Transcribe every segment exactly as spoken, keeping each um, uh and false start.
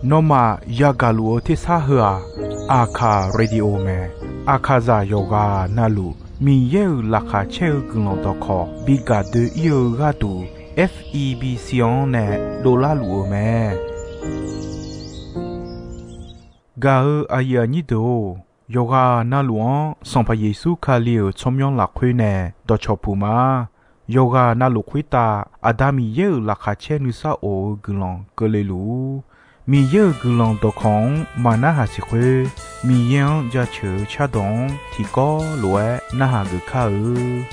Nawmaf yagaq luf-eu tersar heu-aq, Aqkaq Radio mae. Aqkaqzaq yawqghaq navluf Miqyaer-euq laqkhaq caer-eu guiqlanq dawqkawq bi gaq doe-ir-eu gharduq, F E B C-anr nae dovlar luf-eu mae. Gaq-eu aqyuif aqnyir deuq-or, yawqghaq navluf-anr Sanqpaq Yeqsur Kali-euq tsawrmyanr lafkhoer nae dawqcawq puq ma. Yawqghaq navluf khoertav Aqda Miqyaer-euq laqkhaq caer nuisar of-eu guiqlanq keuvle luf-ur. Miqyaer-euq guiqlanq dawqkawq-anr maqnarhaq siq khoer, Miqyaer-anr jaceuq-eu cardawq-anr tiqkawv lof-aer narhaq geuf kar-eu.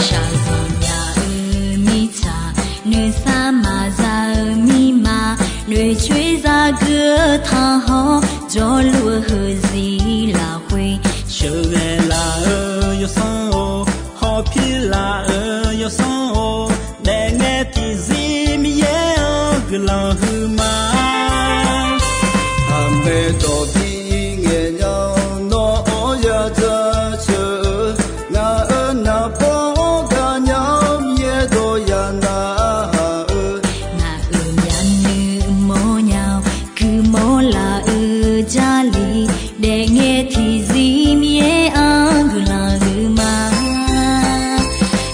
Shaqzanq nya-eu mirtsaq, noeqsar maqza-eu mirma, noeqcoer zagui-eu tanqhawr, jawrluf-eu heuzir lafkhoer sheuqghae laf-eu yawsanr-or, hawpir laf-eu yawsanr-or, daefngae tiqzir Miqyaer-anr guiqlanq huiqma. Aqmeq dawq bi ngaeq nya-awr nawr-anr ya jaceuq-eu, ngaq-euq naqbawr-anr gaqnya-awr Miqyaer dawq ya narhaq-eu, ngaq-euq myavnuiv mawr nya-awr guimawr laf-eu Jarlif, daefngae tiqzir Miqyaer-anr guiqlanq huiqma.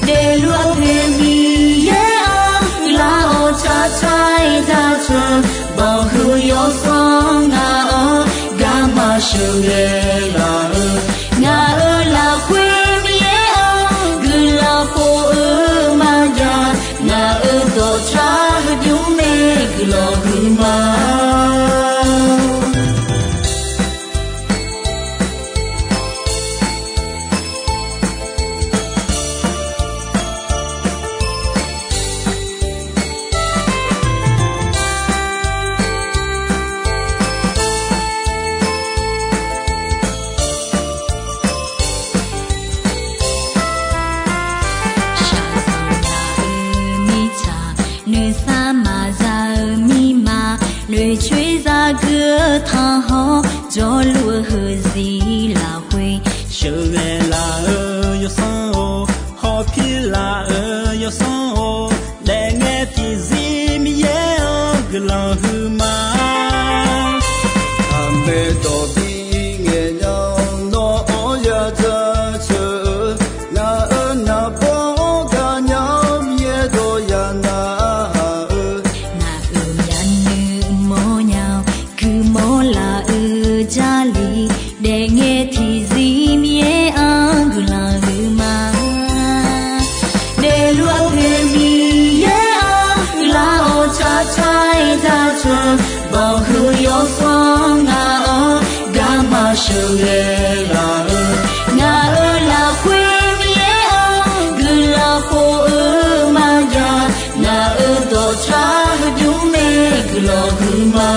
Daefluf-eu poeq Miqyaer-anr guiqlanq-awr tsaqtsaq-aer jaceuq, banqhuiq yawsanr ngaq-anr garma sheuqghae laf-eu, ngaq-euq lafkhoer Miqyaer-anr guiqlanq khof-eu maqjav, ngaq-euq dawqtsaq heudymr mae guiqlanq huiqma. Shaqzanq nya-eu mirtsaq, noeqsar maqza-eu mirma, noeqcoer zagui-eu tanqhawr, jawrluf-eu heuzir lafkhoer sheuqghae laf-eu yawsanr-or, hawpir laf-eu yawsanr-or, daefngae tiqzir Miqyaer-anr guiqlanq huiqma. Aqmeq dawq bi ngaeq nya-awr nawr-anr ya jaceuq-eu, ngaq-euq naqbawr-anr gaqnya-awr Miqyaer dawq ya narhaq-eu, ngaq-euq myavnuiv mawr nya-awr guimawr laf-eu Jarlif, daefngae tiqzir Miqyaer-anr guiqlanq huiqma. Daefluf-eu poeq Miqyaer-anr guiqlanq-awr tsaqtsaq-aer jaceuq, banqhuiq yawsanr ngaq-anr garma sheuqghae laf-eu, ngaq-euq lafkhoer Miqyaer-anr guiqlanq khof-eu maqjav, ngaq-euq dawqtsaq heudymr mae guiqlanq huiqma.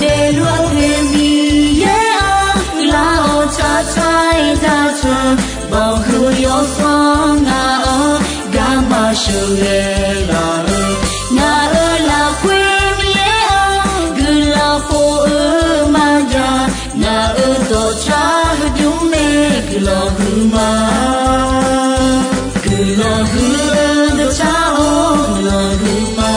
Daefluf-eu poeq Miqyaer-anr guiqlanq-awr tsaqtsaq-aer jaceuq, banqhuiq yawsanr ngaq-anr garma sheuqghae laf-eu, ngaq-euq lafkhoer Miqyaer-anr guiqlanq khof-eu maqjav, ngaq-euq dawqtsaq heudymr mae guiqlanq huiqma. Guiqlanq huiq-eu dawqtsaq-or guiqlanq huiqma.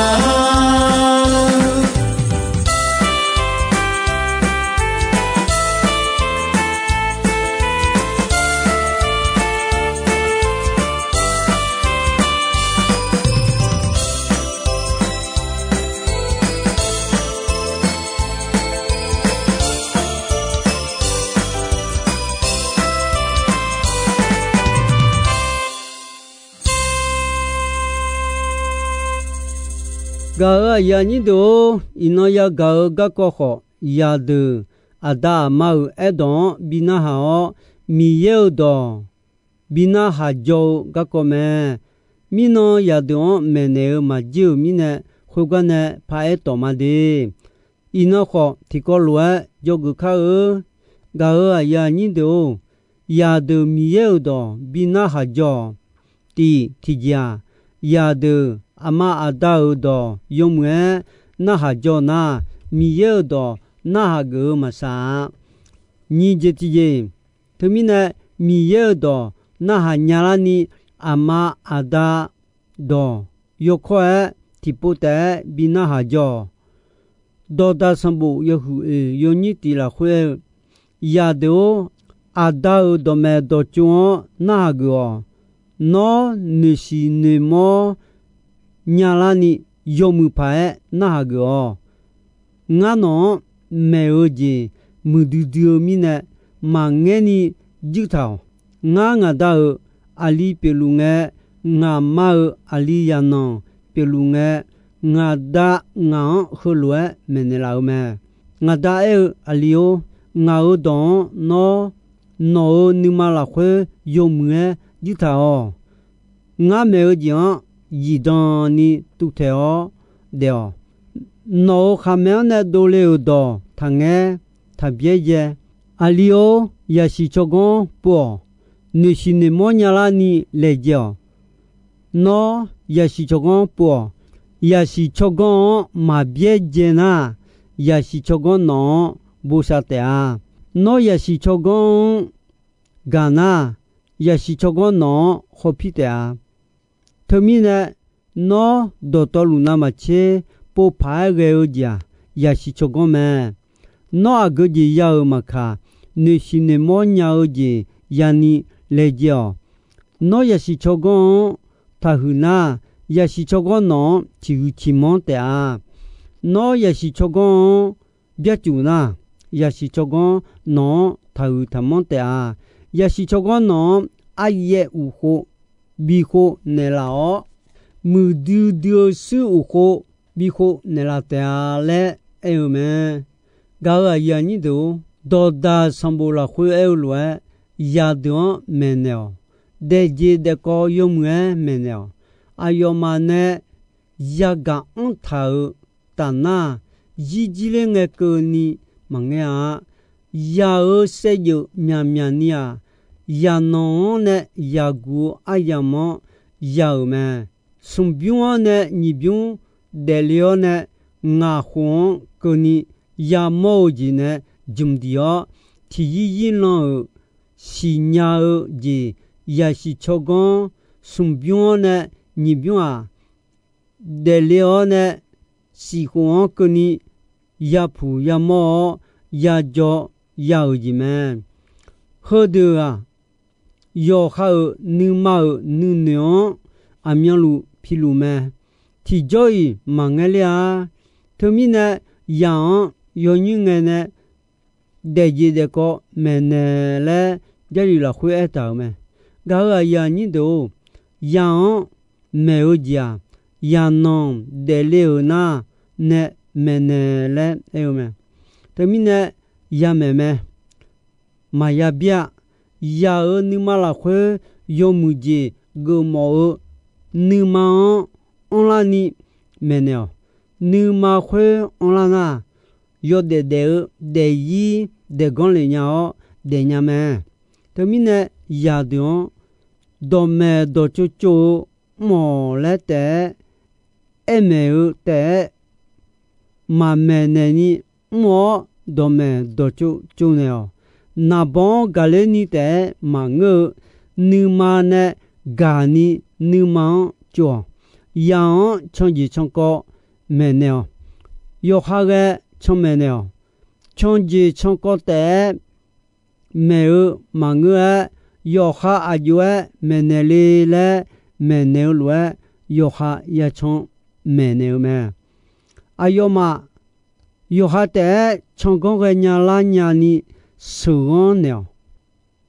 Gaq-euq aqyuif aqnyir deuq-or, iqnan yagaq-eu garkawv khawf, zaqdeuq aqda aqma-euq aerdawq-anr bi narhaq-awr, Miqyaer-euq dawq bi narhaq jaw-eu garkawv mae. Mirnan zaqdeuq-anr maeqnaeq-eu maqjir-euq mirnae, khoergar nae paraer tawf ma de. Iqnan khawf tiqkawv lof-aer dzawgeuf kar-eu. Gaq-euq aqyuif aqnyir deuq-or, zaqdeuq Miqyaer-euq dawq bi narhaq jaw-awq. Tiq tiqjeq-aq, zaqdeuq aqma aqda-euq dawq yawmuiq-aer narhaq jawr nar, Miqyaer-euq dawq narhaq geuf-eu maqsaq-a. Nyiq jeq tiqjeq, teumirnae Miqyaer-euq dawq narhaq nyalar ni, aqma aqda dawq yawkawr-aer tiqpov taef-aer bi narhaq jawr-awq. Dawqdaq sanqbof yawhuiq oeq yawnyir tiq lafkhoer-eu, zaqdeuq-or, aqda-euq dawqmaeq dawqtsov-anr narhaq geuf-awq. Nawr noeqshiq noeqmawr nyalar ni, yawmuiq paq-aer narhaq geuf-awq. Ngar nawq-anr maeq-eu jeq muiqdui dui-eu mirnae, maqngaer ni juir taq-awq. Ngar ngaq Da-euq aqli pyeufluf ngae, ngaq ma-euq aqli zaqnanq pyeufluf ngae, ngaq Da ngaq-anr heulof-aer maeqnaeq laf-eu mae. Ngaq Da aer-eu, Aqli-or, ngaq-euq dawq-anr nawr nawq-euq nuima lafkhoer yawmuiq-aer juir taq-awq. Ngar maeq-eu jeq-anr zifdan ni tuvtaeq-awr daef-awq. Nawq-euq khaqmae-anr nae dovle-euq dawq taqngaer, taqbyaer jae. Aqli-or, yasiq tsawrganr pov-awq. Noeqshiq noeqmawr nyalar ni laejae-awq. Nawr yasiq tsawrganr pov-awq. Yasiq tsawrganr-anr maqbyaer jae nar, yasiq tsawrganr nawq-anr bosav taef-a. Nawr yasiq tsawrganr-anr gaq nar, yasiq tsawrganr nawq-anr khawpir taef-a. Teumirnae, nawr dawqtawvluf navmaqtser pov paq-aer ghae-eu jeq-aq, yasiq tsawrganr mae. Nawr aqgeu jeq ya-euq maqkaq, noeqshiq noeqmawr nya-eu jeq yani laejae-awq. Nawr yasiq tsawrganr-anr taqhuiq nar, yasiq tsawrganr nawq-anr ciqhuiq ciqmanr taef-a. Nawr yasiq tsawrganr-anr byarcuf nar, yasiq tsawrganr nawq-anr taqhuiq taqmanr taef-a. Yasiq tsawrganr nawq-anr aryaev uqkhov bikhov naeqlaf-awr, muiqdui dui-eu shuir uqkhov bikhov naeqlaf taef-a laer aer-eu mae. Gaq-euq aqyuif aqnyir deuq-or, dawqdaq sanqbof lafkhoer aer-eu lof-aer, zaqdeuq-anr maeqnaeq-awq. Daefjeq daefkawv yawmuiq-aer maeqnaeq-awq. Aqyawfmaf nae yagaq anr taq-euq tafnar, zirjir ler ngae keuvni maqngaer-a. Yaq-euq saevdzeuf myaqmyaq ni-aq, yaqnanq-anr nae yaqguq-eu aryamq-anr ya-euq mae. Smqbymr-anr nae nyiqbymr daefle-awr nae, ngaq khof-anr keuvni yamawr-eu jeq nae jmq diq-awr, tiqyir yir lan-euq siqnya-eu jeq, yasiq tsawrganr smqbymr-anr nae nyiqbymr-aq, daefle-awr nae siqkhof-anr keuvni yapuq yamawr-awr, yajawr ya-euq jeq mae. Heudeuq-aq, yawqha-euq nuima-euq nuinoeq-anr aqmyanluf piluf mae. Tiqjawr-iq maqngaer ler-a. Teumirnae, yaq-anr yawnymr ngae nae daefjeq daefkawv maeqnaeq laer Jarlif lafkhoer aertaq-euq mae. Gaq-euq aqyuif aqnyir deuq-or, yaq-anr maeq-eu jeq-aq, yaqnanq daefle-euq nar nae maeqnaeq laer aer-eu mae. Teumirnae, yamaeq mae. Maqya bir-a. Yaq-euq nuima lafkhoer yawmuiq jeq geufmawf-eu nuima-anr anrlarni maeqnaeq-awq. Nuima khoer anrlar nar, yawdaef daef-eu daefzir daefganr lef nya-awr daefnya mae. Teumirnae, yaqdeuq-anr dawqmaeq dawqtsov tsov-eu mr-awq laer taef-aer aermaeq-eu taef-aer maqmaeq naeqni mr-awr dawqmaeq dawqtsov tsovnaeq-awq. Naqbawr-anr gaqler ni taef-aer maqngeur-eu, nuima nae gaqni nuima-anr tsov-awq. Yaq-anr canjeq cankawv maeqnaeq-awq. Yawqha ghae canmaeq naeq-awq. Canjeq cankawv taef-aer maeq-eu maqngeur-aer, yawqha aqjox-aer maeqnaeq le laer maeqnaeq-eu lof-aer, yawqha yacan maeqnaeq-eu mae. Aqyawfmaf yawqha taef-aer canganr ghaenya lar nyani sheuqghanr naeq-awq.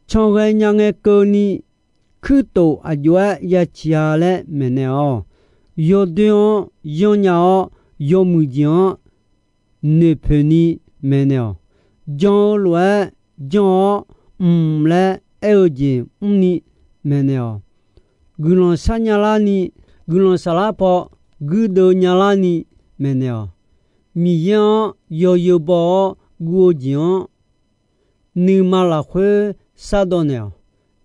Can ghaenya ngae keuvni kuirtof aqjox-aer yaciq-a laer maeqnaeq-awq. Yawdoer-anr yanrnya-awr, yawmuiq jeq-anr noeqpoeq ni maeqnaeq-awq. Jan-eu lof-aer janr-awr, mq laer aer-eu jeq mrni maeqnaeq-awq. Guiqlanq sharnya larni, guiqlanq saflar paw guirdeuv nya larni maeqnaeq-awq. Miqyaer-anr yawzeu baw-awr guv-eu jeq-anr nuima lafkhoer shardawv naeq-awq.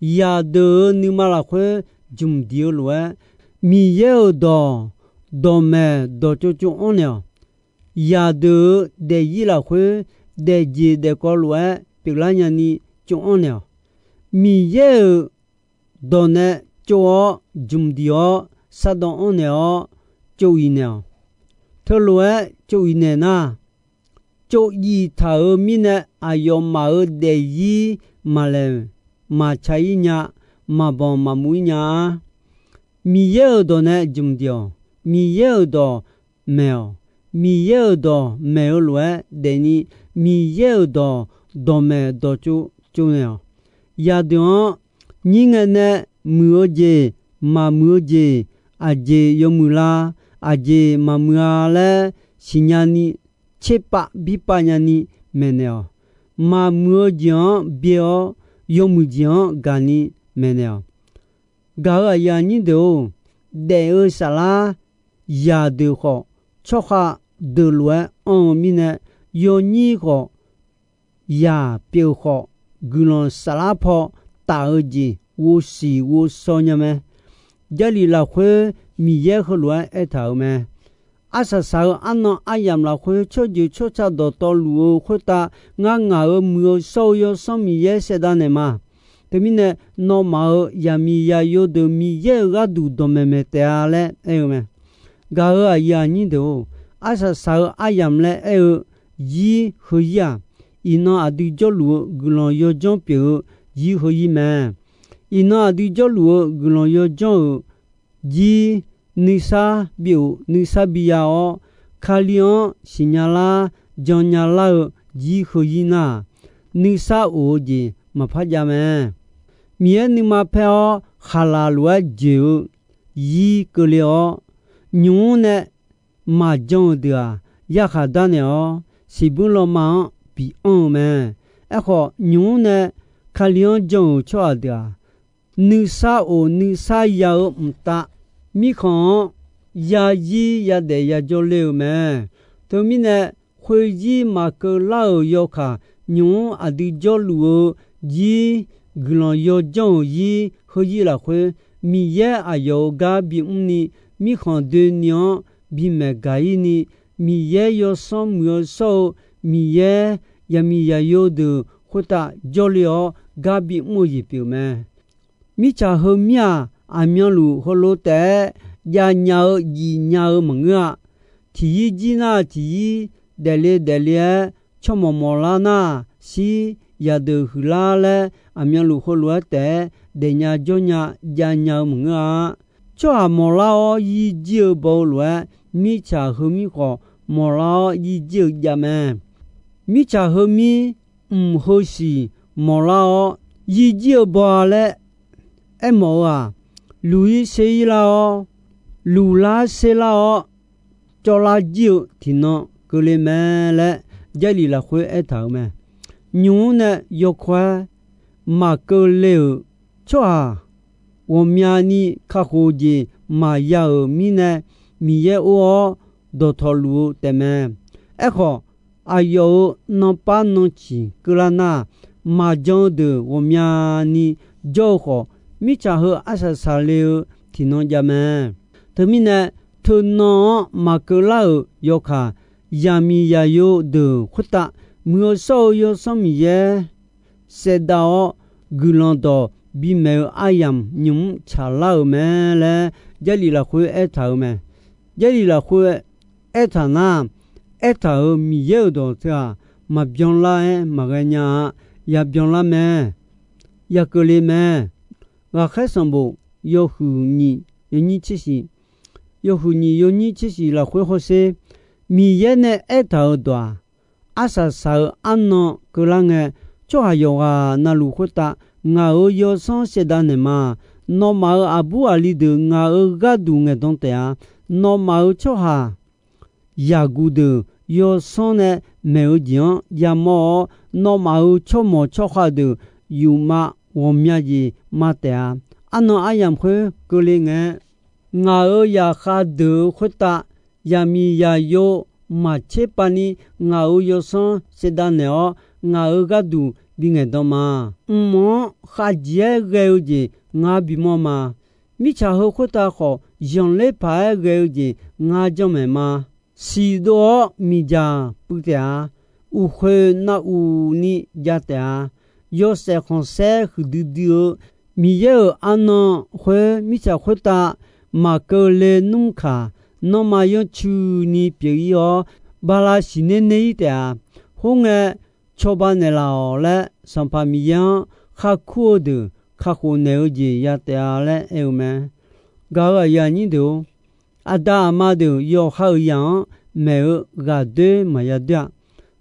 Yaqdeuq-euq nuima lafkhoer jmq diq-eu lof-aer, Miqyaer-euq dawq dawqmaeq dawqtsov tsov anr naeq-awq. Zaqdeuq-euq daefzir lafkhoer, daefjeq daefkawv lof-aer pyeuflar nyani tsov anr naeq-awq. Miqyaer-euq dawq nae tsov-awr jmq diq-awr, sardawv anr naeq-awr, tsov iq naeq-awq. Teulof-aer tsov iq naeq nar, tsov iq taq-euq mirnae, aqyawfmaf-euq daefzir maqlaeq maqca-ir nya, maqbanq maqmuv-ir nya-a. Miqyaer-euq dawq nae jmq diq-awq. Miqyaer-euq dawq maeq-awq. Miqyaer-euq dawq maeq-eu lof-aer daefni, Miqyaer-euq dawq dawqmaeq dawqtsov tsov naeq-awq. Yaqdeuq-anr nyir ngae nae muiq-eu jeq, maqmuiq-eu jeq, aqjeq yawmuiq la, aqjeq maqmuiq-a laer siqnya ni, tserpav birpav nyani maeqnaeq-awq. Maqmuiq-eu jeq-anr byae-awr, yawmuiq jeq-anr gaqni maeqnaeq-awq. Gaq-euq aqyuif aqnyir deuq-or, daef-eu saflar zaqdeuq khawf, tsawrkhav deuq lof-aer anr-eu mirnae, yawnyir khawf, zaq pyeuf khawf, guiqlanq saflar paw taf-eu jeq ghovsiq ghovshaw nya mae. Jarlif lafkhoer Miqyaer heulof-aer aertaq-euq mae. Arsaq saq-eu arnan aryamq lafkhoer tsawrjeuq tsawrca dawqtawvluf-eu khoertav, ngar ngaq-euq muiq-eu shawr-eu Yawsanr Miqyaer saevdav naeq ma. Teumirnae, nawmaf-euq zaqmiq zaqyo deuq Miqyaer-euq gharduq dawqmaeq maeq taef-a laer aer-eu mae. Gaq-euq aqyuif aqnyir deuq-or, arsaq saq-eu aryamq laer aer-eu zir heuzir-aq, iqnan aqdui jawrluf-eu guiqlanq yawdzanr pyeuf-eu zir heuzir mae. Iqnan aqdui jawrluf-eu guiqlanq yawdzanr-euq jir, nuisar bi of nuisar bi ya-awr, Kali-anr siqnya lar jannya lar-eu jir heuzir nar-aq, nuisar of-eu jeq maqpar jav mae. Miqyaer nuima paer-awr khaqlaq lof-aer joeq-eu zir keuvle-awr, nymq-mr nae maqjan-euq deuq-aq, yarkhaq darnaeq-awr siqbuir lanma-anr bianr-eu mae. Aerkhawf, nymq-mr nae Kali-anr jan-euq tsawrhaq deuq-aq, nuisar of nuisar ya-eu mqtav, mirkhanq-anr yazir yadaef yajawr ler-eu mae. Teumirnae, khoerzir maqkeuv lar-euq yawkaq, nymq-mr aqdui jawrluf-eu zir, guiqlanq yawdzanr-euq zir heuzir lafkhoer, Miqyaer aqyawf-euq gar bimr ni, mirkhanq doeni-anr bimaeq gaq-ir ni, Miqyaer yawsanr muiq-eu shawr-eu, Miqyaer zaqmiq zaqyo deuq khoertav jawrle-awr gar bimr-eu jeq pyeuf mae. Mirtsaq heumir-aq, aqmyanluf heulof taef-aer javnya-eu jifnya-eu maqngeur-a. Tiqyir jir nar tiqyir, daefle daefle-aer tsawrmawq mawqlar nar, shir yaqdeuq huiqlar laer aqmyanluf heulof-aer taef-aer daefnya jawrnya javnya-eu maqngeur-a. Tsawrhaq mawqlar-awr yir jir-eu baw-eu lof-aer, mirtsaq heumir khawf mawqlar-awr yir jir-eu jav mae. Mirtsaq heumir mq heusiq mawqlar-awr yir jir-eu baw-a laer aermawf-eu-aq, luq-ir ser-ir lar-awr, luqlar serlar-awr, cawvlar jir-eu tiqnan keuvle mae laer, Jarlif lafkhoer aertaq-euq mae. Nymq-mr nae yawkawr-aer maqkeuvle-euq tsawrhaq ghawqmyani kakhof jeq maqya-euq mirnae, Miqyaer or-awr dawqtawvluf-eu taefmae. Aerkhawf, aqyawf-euq nanpar nanciq keuvlar nar, maqjan-eu deuq ghawqmyani jawr-eu khawf, mirtsaq heu arsaq saqle-eu tiqnan jav mae. Teumirnae, teunan-anr maqkeuvlar-euq yawkaq, zaqmiq zaqyo deuq khoertav Muiq-eu shawr-eu Yawsanr Miqyaer saevdav-awr, guiqlanq dawq bimaeq-eu aryamq nymq-mr tsaqlar-euq mae laer Jarlif lafkhoer aertaq-euq mae. Jarlif lafkhoer aertaq nar, aertaq-euq Miqyaer-euq dawq teu-aq, maqbyan lar-aer maqghae nya-a. Yabyan lar mae. Yakeuvle mae. Ghaqkhaer sanqbof yawhuiq nyiq yawnyir tser shiq, yawhuiq nyiq yawnyir tser shiq lafkhoer hawsher, Miqyaer nae aertaq-euq dawq-aq, arsaq saq-eu arnan keuvlar ngae, tsawrhaq yawqghaq navluf khoertav ngaq-euq Yawsanr saevdav naeqma. Nawmaf-euq aqbur aqli deuq ngaq-euq gharduq ngaeqdan taef-a. Nawmaf-euq tsawrhaq yaqguq deuq Yawsanr nae maeq-eu jeq-anr yamawr-awr, nawmaf-euq tsawrmawq tsawrkhav deuq yufmav ghawqmya jeq ma taef-a. Arnan aryamq khoer keuvle ngae, ngaq-euq zaqkhav deuq-euq khoertav, zaqmiq zaqyo maqtser pav ni ngaq-euq Yawsanr saevdav naeq-awr, ngaq-euq gharduq bi ngaeqdan ma. Mq-anr khavjeq-aer ghae-eu jeq ngar bimawr ma. Mirtsaq heu khoertav khawf, zanqler paq-aer ghae-eu jeq ngar janrmaeq ma. siqdov-awr miqdzaq puiv taef-a. Uqkhoeq nav uq ni jav taef-a. Yawshaef khanqsaer huiqdui dui-eu Miqyaer-euq arnan khoer mirtsaq khoertav maqkeuv le nmr kaq, nanrma yanrcuini pyeuf-ir-awr, bala siqner ner-ir taef-a. Khoerngae, cawba naeqlaf-awq laer Sanqpaq Miqyaer-anr khar kur-eu deuq kakhof naeq-eu jeq ya taef-a laer aer-eu mae. Gaq-euq aqyuif aqnyir deuq-or, aqda aqma deuq yawqha-euq zaq-anr maeq-eu ghaqdoer maqya doer-a.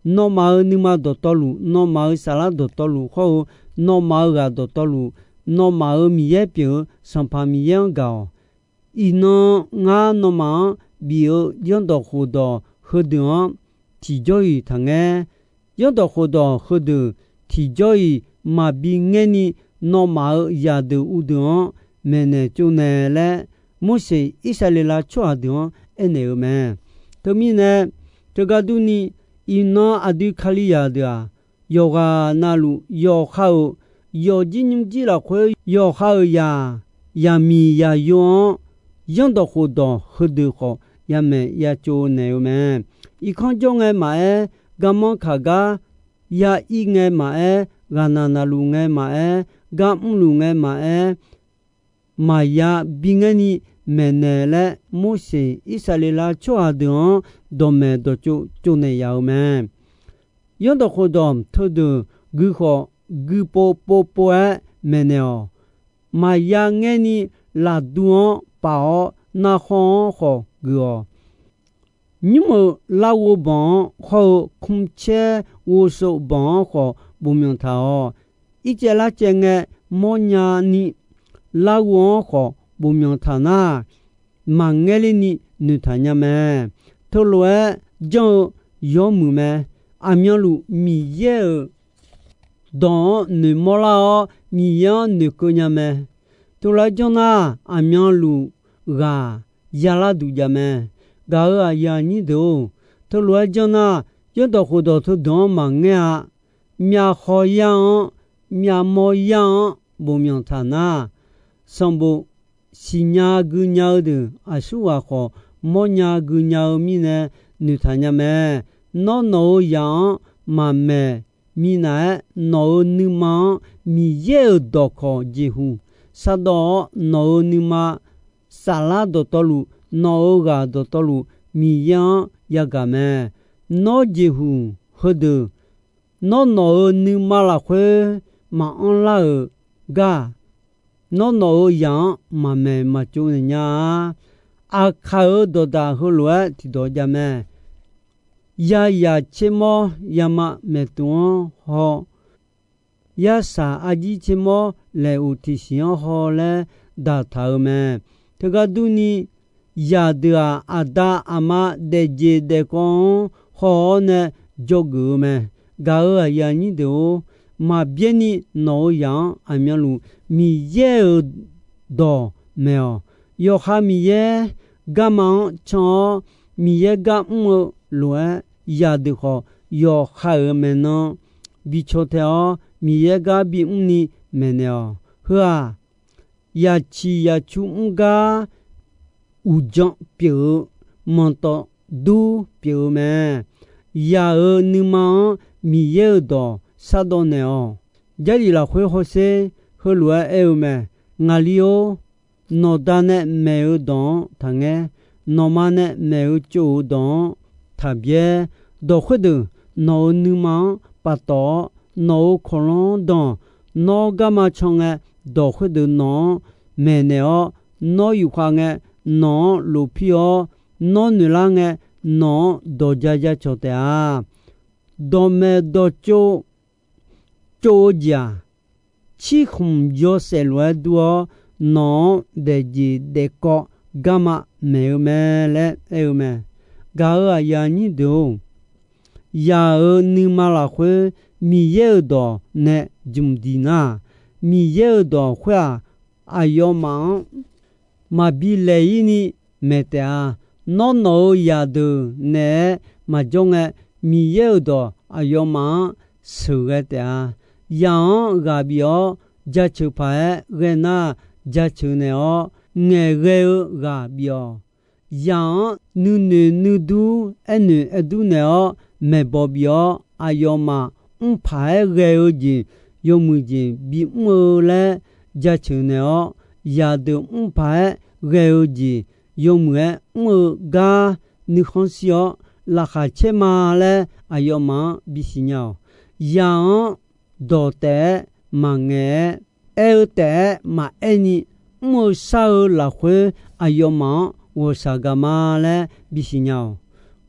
Nawmaf-euq nuima dawqtawvluf, nawmaf-euq saflar dawqtawvluf hawr-eu, nawmaf-euq ghaq dawqtawvluf, nawmaf-euq Miqyaer pyeuf-eu Sanqpaq Miqyaer-anr gaq-awq. Iqnan ngar nawmaf-anr bif-eu zanrdawq khofdawq heudeuq-anr tiqjawr-iq taqngaer. Zanrdawq khofdawq heudeuq tiqjawr-iq maqbi ngaerni, nawmaf-euq zaqdeuq uvdeuq-anr maeqnaeq tsovnaeq laer, Morseq Irsaqleqlav tsawrhaq deuq-anr aernaeq-eu mae. Teumirnae, teugar durni, iqnan aqdui Kalizaq deuq-aq, yawqghaq navluf yawqha-euq yawqjir nymrjir lafkhoer yawqha-euq zaq, zaqmiq zaqyo-anr zanrdawq khofdawq heudeuq khawf yamaeq ya tsovnaeq-eu mae. Irkanr jawr ngae maqaer, garmanr kaq gar ya ir ngae maqaer, ghaqnaq naqluf ngae maqaer, gar mrluf ngae maqaer, maqya bi ngaerni maeqnaeq laer, Morseq Irsaqleqlav tsawrhaq deuq-anr dawqmaeq dawqtsov tsovnaeq yaf-eu mae. Zanrdawq khofdawq teudeuq gui khawf, gui pov pov pov-aer maeqnaeq-awq. Maqya ngaerni lafdu-anr paf-awr, narkhawr-anr khawf geuf-awq. Nymr-euq larghov banq-anr hawr-eu, kmrcaer ghovsov banq-anr khawf bofmyanq taq-awq. Ircaev larcaev ngae mawrnya ni, larghov-anr khawf bofmyanq taq nar, maqngaer lerni noeqtaq nya mae. Teulof-aer janr-eu yawmuiq mae. Aqmyanluf Miqyaer-euq dawq-anr noeqmawr lar-awr, Miqyaer-anr noeqkeuv nya mae. Teulof-aer janr nar, aqmyanluf ghaq yalar duq jav mae. Gaq-euq aqyuif aqnyir deuq-or, teulof-aer janr nar, zanrdawq khofdawq teudeuq-anr maqngaer-a. Myavkhaw yar-anr, myavmawr yar-anr bofmyanq taq nar, sanqbof siqnya gui nya-eu deuq aqsurghaq khawf mawrnya gui nya-eu mirnae noeqtaq nya mae. Nawr, nawq-euq zaq-anr maqmaeq minav-aer, nawq-euq nuima-anr Miqyaer-euq dawqkawq jeqhuq shardawv-awr, nawq-euq nuima saflar dawqtawvluf, nawq-euq ghaq dawqtawvluf, Miqyaer-anr yagaq mae. Nawr, jeqhuq heudeuq nawr, nawq-euq nuima lafkhoer maqanr lar-euq gar, nawr, nawq-euq zaq-anr maqmaeq maqtsov naeq nya-a. Aqkaq-euq dawqdaq heulof-aer tiqdawq jav mae. Yazaq tsermawr yama maeqtuq-anr haw, yarsaq arjir tsermawr laeq uq tiqsiq-anr haw laer daqtaq-euq mae. Teugar durni, zaqdeuq-aq, aqda aqma daefjeq daefkawv-anr haw-awr nae dzawgeuf-eu mae. Gaq-euq aqyuif aqnyir deuq-or, maqbyaerni nawq-euq zaq-anr aqmyanluf Miqyaer-euq dawq maeq-awq. Yawqha Miqyaer garma-anr can-awr, Miqyaer gar mr-eu lof-aer, zaqdeuq khawf yawqha-euq maeqnan bi caw tae-awr, Miqyaer gar bimr ni maeqnaeq-awq. Heu-aq, yaciq yacu mr gar uqdzan pyeuf-eu, manqtawf dur pyeuf-eu mae. Zaq-euq nuima-anr Miqyaer-euq dawq shardawv naeq-awq. Jarlif lafkhoer hawsher heulof-aer aer-eu mae. Ngaqli-or, nawqda nae maeq-eu dawq-anr taqngaer. Nawqma nae maeq-eu tsov-euq dawq-anr taqbyaer. Dawq khoerdeuq nawq-euq nuima-anr paftawf-awr, nawq-euq kawqlanr-anr danq. Nawr garma can ngae, dawq khoerdeuq nawq-anr maeqnaeq-awr, nawr yufkhav ngae, nawq-anr lofpir-awr, nawr noeqlar ngae, nawq-anr dawq ja ja cawq taef-a. Dawqmaeq dawqtsov tsov-eu jeq-aq, cirkhmq yawshaef lof-aer dur-awr, nawq-anr daefjeq daefkawv garma maeq-eu mae laer aer-eu mae. Gaq-euq aqyuif aqnyir deuq-or, zaq-euq nuima lafkhoer Miqyaer-euq dawq nae jmq diq nar, Miqyaer-euq dawq khoer-aq, aqyawfmaf-anr maqbi laeq-ir ni maeq taef-a. Nawr, nawq-euq zaqdeuq naeq-aer maqjawr ngae, Miqyaer-euq dawq aqyawfmaf-anr sheuqghae taef-a. Zaq-anr ghaq bif-awr jaceuq paq-aer ghae nar, jaceuq naeq-awr ngaeqghae-eu ghaq bif-awq. Zaq-anr nuinoeq nuidur aernoeq aerdur naeq-awr maeqbawq bif-awr, aqyawfmaf mrpaq-aer ghae-eu jeq yawmuiq jeq bimr-eu laer jaceuq naeq-awr, zaqdeuq mrpaq-aer ghae-eu jeq yawmuiq-aer mr-eu gar nuikhanr shir-awr laqkhaq caer ma laer aqyawfmaf-anr bisiq nya-awq. Zaq-anr dawq taef-aer maqngaeq-aer, aer-eu taef-aer maqaer ni, mr-eu shar-eu lafkhoer aqyawfmaf-anr ghawqshaq gaq ma laer bisiq nya-awq.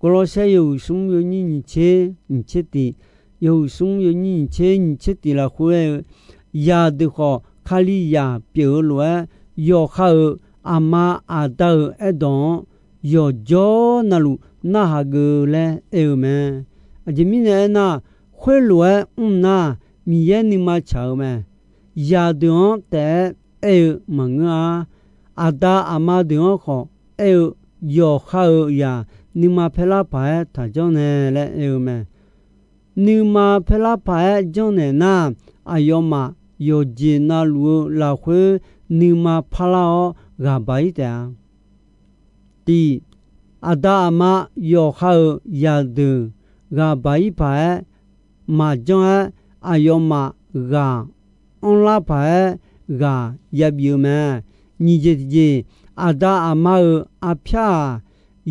Gawrlawrsaer yawhuiq smr yawnyir nyiq tser nyiq tser tiq, yawhuiq smr yawnyir nyiq tser nyiq tser tiq lafkhoer aer-eu, zaqdeuq khawf Kalizaq pyeuf-eu lof-aer yawqha-euq aqma aqda-euq aerdawq-anr yawqjawr navluf narhaq geuf laer aer-eu mae. Aqjeq mirnae aernar, khoerlof-aer mr nar, Miqyaer nuima tsaq-eu mae. Zaqdeuq-anr taef-aer aer-eu maqngeur-a. Aqda aqma deuq-anr khawf aer-eu, yawqha-euq zaq nuima paerlar paq-aer taq janrnaeq laer aer-eu mae. Nuima paerlar paq-aer janrnaeq nar, aqyawfmaf yawqjeq navluf-eu lafkhoer nuima parlar-awr ghaq baq-ir taef-a. Tiq, aqda aqma yawqha-euq zaqdeuq ghaq baq-ir paq-aer maqjanr-aer, aqyawfmaf ghaq anrlar paq-aer ghaq yabif-eu mae. Nyiq jeq tiqjeq, aqda aqma-euq arpyar-aq,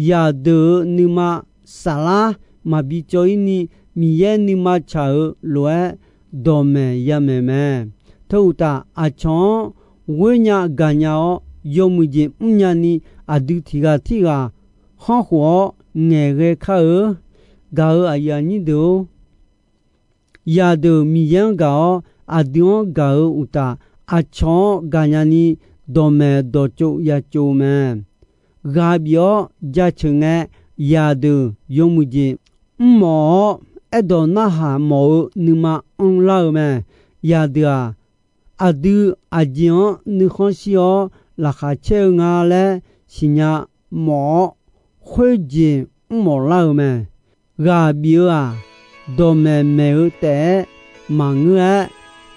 zaqdeuq-euq nuima saflar maqbi cawv-ir ni, Miqyaer nuima tsaq-euq lof-aer dawqmaeq yamaeq mae. Teuuqtaf, aqcawq-anr ghoer nya gaq nya-awr, yawmuiq jeq mrnya ni, aqdui tiq ghaq tirghaq khanrkhof-awr ngaeqghae kar-eu. Gaq-euq aqyuif aqnyir deuq-or, zaqdeuq Miqyaer-anr gaq-awr, aqdui-anr gaq-eu uqtaf, aqcawq-anr gaqnya ni, dawqmaeq dawqtsov ya tsov-eu mae. Ghaq bif-awr jaceuq ngae, zaqdeuq yawmuiq jeq mrmawf-awr, aerdawq narhaq mawf-eu nuima anrlar-eu mae. Zaqdeuq-aq, aqdui aqjeq-anr nuikhanr shir-awr laqkhaq caer-eu nga laer siqnya mawf-awr, khoerjeq mrmawf lar-eu mae. Ghaq bif-eu-aq, dawqmaeq maeq-eu taef-aer maqngeur-aer,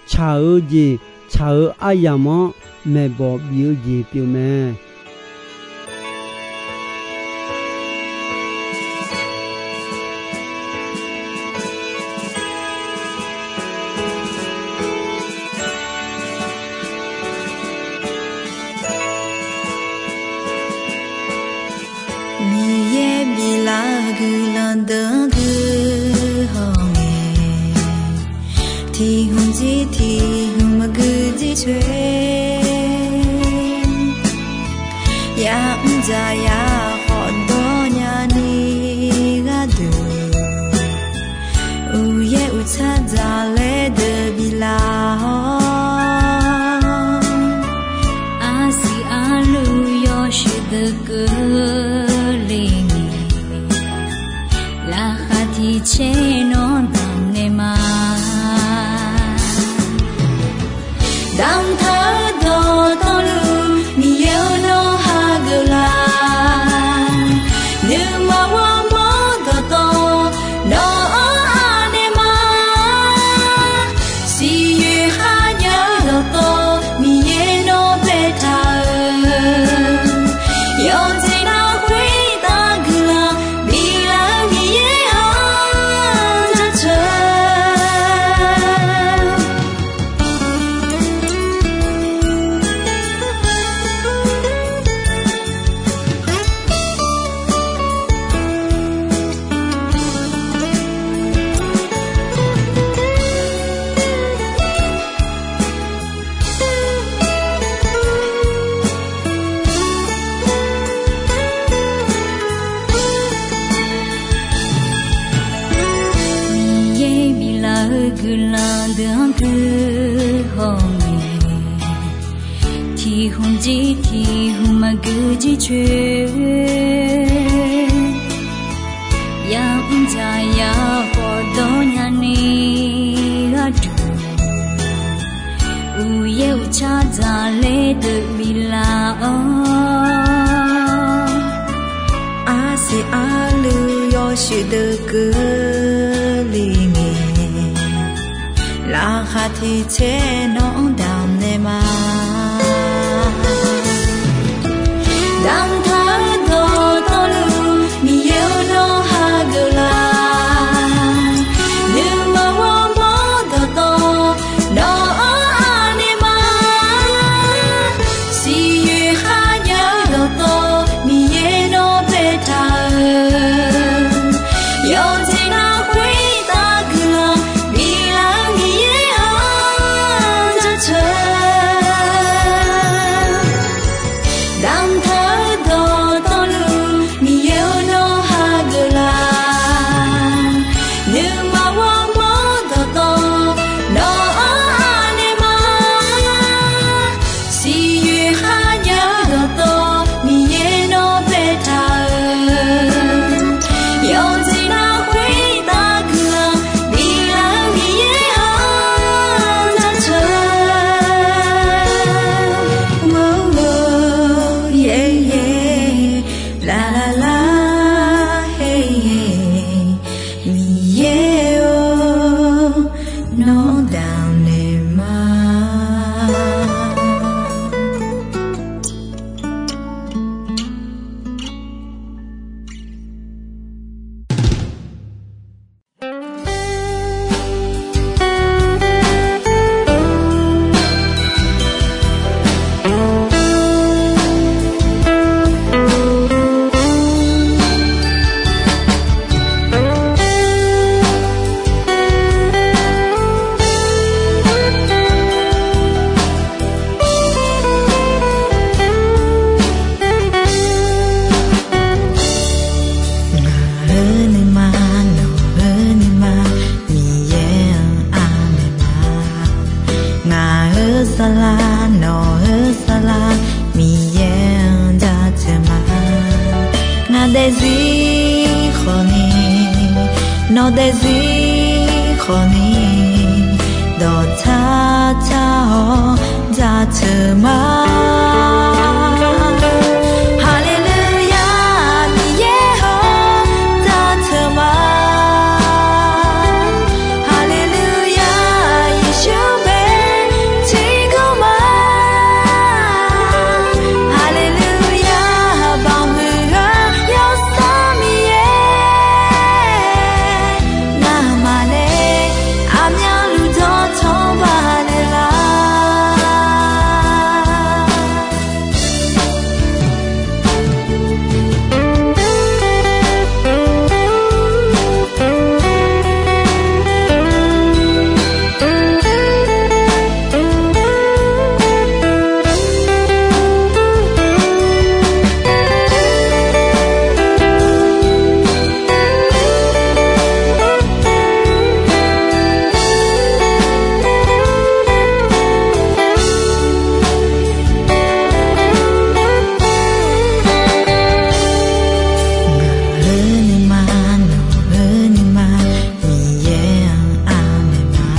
tsaq-eu jeq tsaq-eu aryamq-anr maeqbawq bif-eu jeq pyeuf mae. Miqyaer biflaf-eu guiqlanq deuq-anr guihaw ngae, tiq hmq jir tiq hmq maqgui jir coer, ya'mr dzaq ya khawf dawr nyani gharduq, uqyaer uqtsar dzaqlaer deuq biflaf-awr, arsiq arluv yawshuif deuq keuvle ngae, laqkhaq tiq caer nawr damq naeq ma. Damqtaq-eu dawqtawvluf Miqyaer-or, nawr hageuf laf. Nuima ghawrmawr dawqtawv nawq-anr anaeq ma. Siqyoeq kharjav-eu dawqtawv Miqyaer nawr baetaq-euq, yawqjeq nar khoertav guiqlanq biflaf-eu Miqyaer-anr jaceuq. Miqyaer biflaf-eu guiqlanq deuq-anr guihaw ngae, tiq hmq jir tiq hmq maqgui jir coer, ya'mr dzaq ya khawf dawr nyani gharduq, uqyaer uqtsar dzaqlaer deuq biflaf-awr, arsiq arluv yawshuif deuq keuvle ngae, laqkhaq tiq caer nawq-anr damq naeq ma. Damqtaq-eu dawq Nawq daefzir khawfni dawqtsar tsar-awr jaceuq ma. Haleluya, Miqyaer-or, jaceuq ma. Haleluya, Yeqsur bae tiqgawr ma. Haleluya, baoq huiq-eu Yawsanr Miqyaer, ngamaf nae aqmyanluf dawqtawq baqnaeq lar. Ngaq-euq nuima, nawq-euq nuima, Miqyaer-anr aqmaeq ma.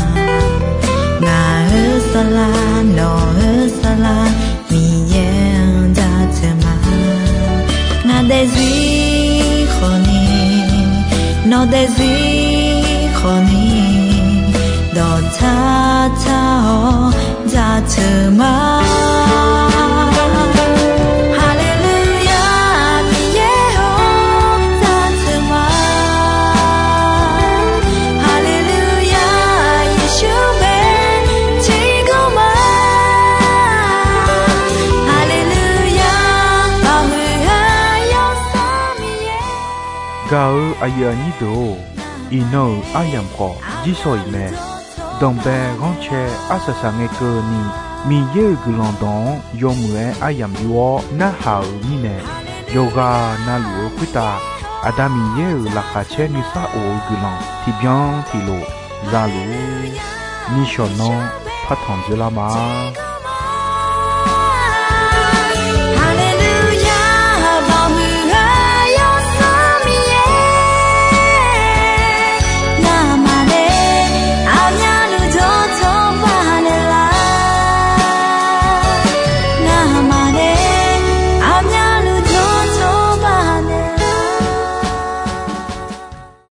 Ngaq-euq saflar, nawq-euq saflar, Miqyaer-anr jaceuq ma. Ngaq daefzir khawfni, nawq daefzir khawfni, dawqtsar tsar-awr jaceuq ma. Haleluya, Miqyaer-or, jaceuq ma. Haleluya, Yeqsur bae tiqgawr ma. Haleluya, baoq huiq-eu Yawsanr Miqyaer. Gaq-eu aqyuif aqnyir deuq-or, iqnan-euq aryamq khawf jirsawq iq mae. Danqbae ghanrcae arsaq saq ngae keuvni, Miqyaer-euq guiqlanq dawq-anr yawmuiq-aer aryamq yur-awr narhaq-euq mirnae, yawqghaq navluf-eu khoertav Aqda Miqyaer-euq laqkhaq caer nuisar of-eu guiqlanq tiqbyan tiqlof za luf-ur. Nishawq nanr partanq dzeurlar ma.